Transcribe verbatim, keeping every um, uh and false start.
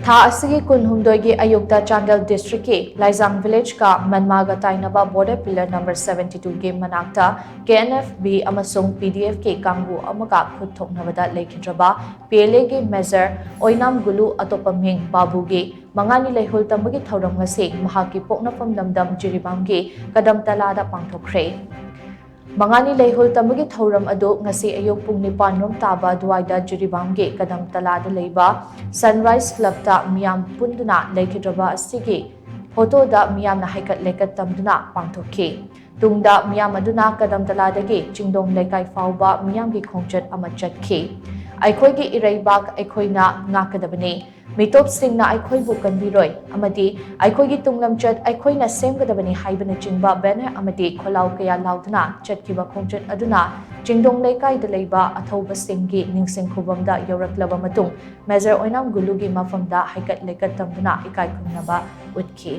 ꯊꯥ ꯑꯁꯤꯒꯤ ꯀꯨꯟꯍꯨꯝꯗꯣꯏꯒꯤ ꯑꯌꯨꯛꯇ ꯆꯥꯟꯗꯦꯜ ꯗꯤꯁꯇ꯭ꯔꯤꯛꯀꯤ ꯂꯥꯏꯖꯥꯡ ꯚꯤꯂꯦꯖꯀ ꯃꯟꯃꯥꯒ ꯇꯥꯏꯅꯕ ꯕꯣꯔꯗꯔ ꯄꯤꯂꯔ ꯅꯝꯕꯔ ꯁꯚꯦꯟꯇꯤ ꯇꯨꯒꯤ ꯃꯅꯥꯛꯇ ꯀꯦ ꯑꯦꯟ ꯑꯦꯐ ꯕꯤ ꯑꯃꯁꯨꯡ ꯄꯤ ꯗꯤ ꯑꯦꯐꯀꯤ ꯀꯥꯡꯕꯨ ꯑꯃꯒ ꯈꯨꯠ ꯊꯣꯛꯅꯕꯗ ꯂꯩꯈꯤꯗ꯭ꯔꯕ ꯄꯤ ꯑꯦꯜ ꯑꯦꯒꯤ ꯃꯦꯖꯔ ꯑꯣꯏꯅꯥꯝ ꯒꯨꯂꯨ, ꯑꯇꯣꯞꯄ ꯃꯤꯡ ꯕꯥꯕꯨꯒꯤ ꯃꯉꯥꯅꯤ ꯂꯩꯍꯨꯜ ꯇꯝꯕꯒꯤ ꯊꯧꯔꯝ ꯉꯁꯤ ꯃꯍꯥꯛꯀꯤ ꯄꯣꯛꯅꯐꯝ ꯂꯝꯗꯝ ꯖꯤꯔꯤꯕꯥꯝꯒꯤ ꯀꯗꯝꯇꯂꯥꯗ ꯄꯥꯡꯊꯣꯛꯈ꯭ꯔꯦ꯫ ꯃꯉꯥꯅꯤ ꯂꯩꯍꯨꯜ ꯇꯝꯕꯒꯤ ꯊꯧꯔꯝ ꯑꯗꯨ ꯉꯁꯤ ꯑꯌꯨꯛ ꯄꯨꯡ ꯅꯤꯄꯥꯟ ꯔꯣꯝ ꯇꯥꯕ ꯑꯗꯨꯋꯥꯏꯗ ꯖꯤꯔꯤꯕꯥꯝꯒꯤ ꯀꯗꯝꯇꯂꯥꯗ ꯂꯩꯕ ꯁꯟꯔꯥꯏꯖ ꯀ꯭ꯂꯕꯇ ꯃꯤꯌꯥꯝ ꯄꯨꯟꯗꯨꯅ ꯂꯩꯈꯤꯗ꯭ꯔꯕ ꯑꯁꯤꯒꯤ ꯐꯣꯇꯣꯗ ꯃꯤꯌꯥꯝꯅ ꯍꯩꯀꯠ ꯂꯩꯀꯠ ꯇꯝꯗꯨꯅ ꯄꯥꯡꯊꯣꯛꯈꯤ꯫ ꯇꯨꯡꯗ ꯃꯤꯌꯥꯝ ꯑꯗꯨꯅ ꯀꯗꯝꯇꯂꯥꯗꯒꯤ ꯆꯤꯡꯗꯣꯡ ꯂꯩꯀꯥꯏ ꯐꯥꯎꯕ ꯃꯤꯌꯥꯝꯒꯤ ꯈꯣꯡꯆꯠ ꯑꯃ ꯆꯠꯈꯤ꯫ "ꯑꯩꯈꯣꯏꯒꯤ ꯏꯔꯩꯕꯥꯛ ꯑꯩꯈꯣꯏꯅ ꯉꯥꯛꯀꯗꯕꯅꯤ, ꯃꯤꯇꯣꯞꯁꯤꯡꯅ ꯑꯩꯈꯣꯏꯕꯨ ꯀꯟꯕꯤꯔꯣꯏ ꯑꯃꯗꯤ ꯑꯩꯈꯣꯏꯒꯤ ꯇꯨꯡꯂꯝꯆꯠ ꯑꯩꯈꯣꯏꯅ ꯁꯦꯝꯒꯗꯕꯅꯤ" ꯍꯥꯏꯕꯅꯆꯤꯡꯕ ꯕꯦꯅꯔ ꯑꯃꯗꯤ ꯈꯣꯜꯂꯥꯎ ꯀꯌꯥ ꯂꯥꯎꯗꯨꯅ ꯆꯠꯈꯤꯕ ꯈꯣꯡꯆꯠ ꯑꯗꯨꯅ ꯆꯤꯡꯗꯣꯡ ꯂꯩꯀꯥꯏꯗ ꯂꯩꯕ ꯑꯊꯧꯕꯁꯤꯡꯒꯤ ꯅꯤꯡꯁꯤꯡ ꯈꯨꯕꯝꯗ ꯌꯧꯔꯛꯂꯕ ꯃꯇꯨꯡ ꯃꯦꯖꯔ ꯑꯣꯏꯅꯥꯝ ꯒꯨꯂꯨꯒꯤ ꯃꯐꯝꯗ ꯍꯩꯀꯠ ꯂꯩꯀꯠ ꯇꯝꯗꯨꯅ ꯏꯀꯥꯏ ꯈꯨꯝꯅꯕ ꯎꯠꯈꯤ꯫